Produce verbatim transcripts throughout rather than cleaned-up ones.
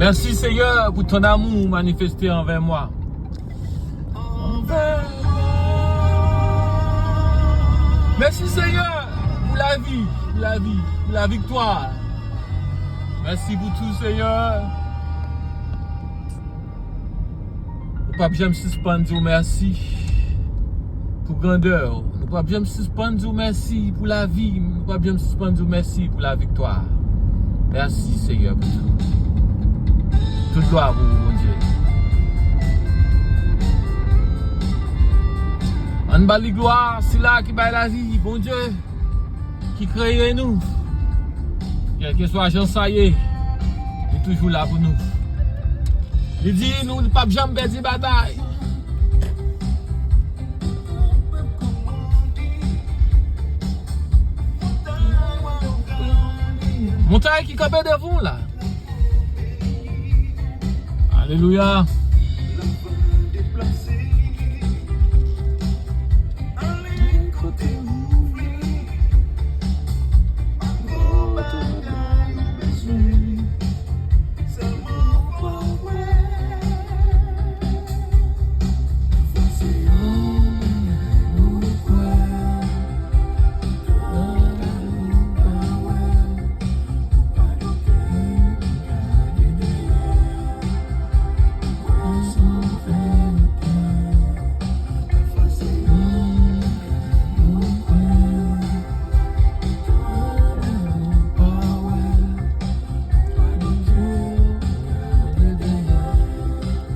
Mèsi, Seyè, pou ton amou manifeste anvè mwa. Mèsi, Seyè, pou lavi, pou lavi, pou laviktwa. Mèsi pou tou, Seyè. Nou p ap janm sispann di w mèsi pou grandè w. Nou p ap janm sispann di w mèsi pou lavi m. Nou p ap janm sispann di w mèsi pou laviktwa. Mèsi, Seyè, pou tou. Tout glwa pou ou, Bondye. Ann ba li glwa, sila ki bay lavi, Bondye, ki kreye nou. Kèlkeswa jan sa ye, li toujou la pou nou. Li di nou, li p ap janm pèdi batay. Montay ki kanpe devan w la. Alelouya.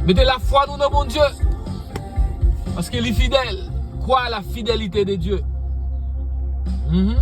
Mete lafwa nou nan Bondye. Paske li fidèl. Crois à la fidélité de Dieu. Mhm.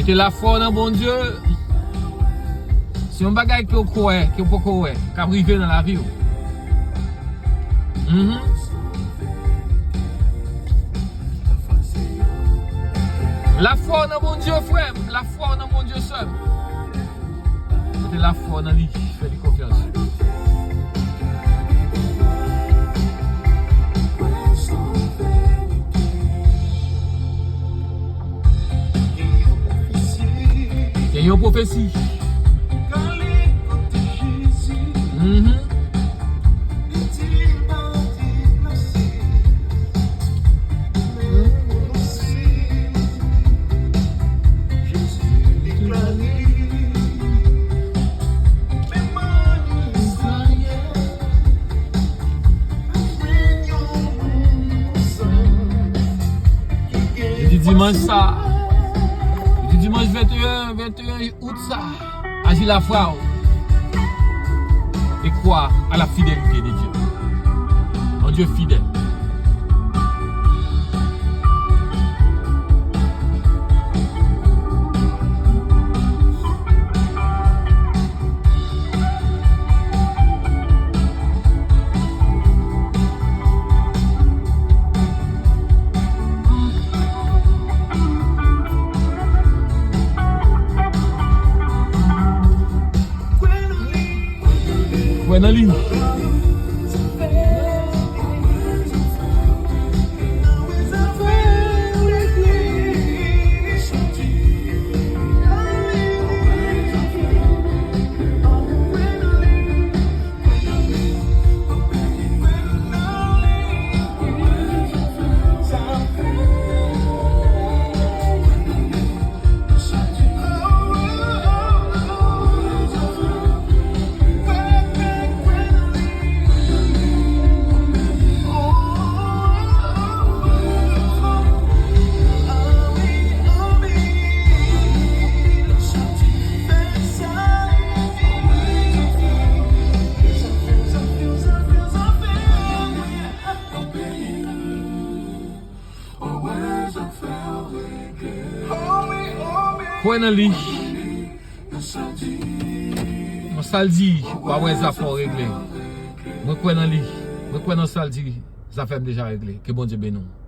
Mete lafwa w nan Bondye. Se yon bagay ke w kwè, ke w poko wè, k ap rive nan lavi w. Mhm. Lafwa w nan Bondye, frè m. Lafwa w nan Bondye, sè m. Mete lafwa w nan li. Fè li konfyans. Gen yon pwofesi. Mhm. Li di dimanch sa, li di dimanch venteyen, venteyen out sa, aji lafwa w e crois à la fidélité de Dieu. Bondye fidèl. Kwè nan li. Kwè nan li. Nan sa l di, w a wè zafè w regle. Mwen kwè nan li. Mwen kwè nan sa l di, zafè m deja regle. Ke Bondye beni w.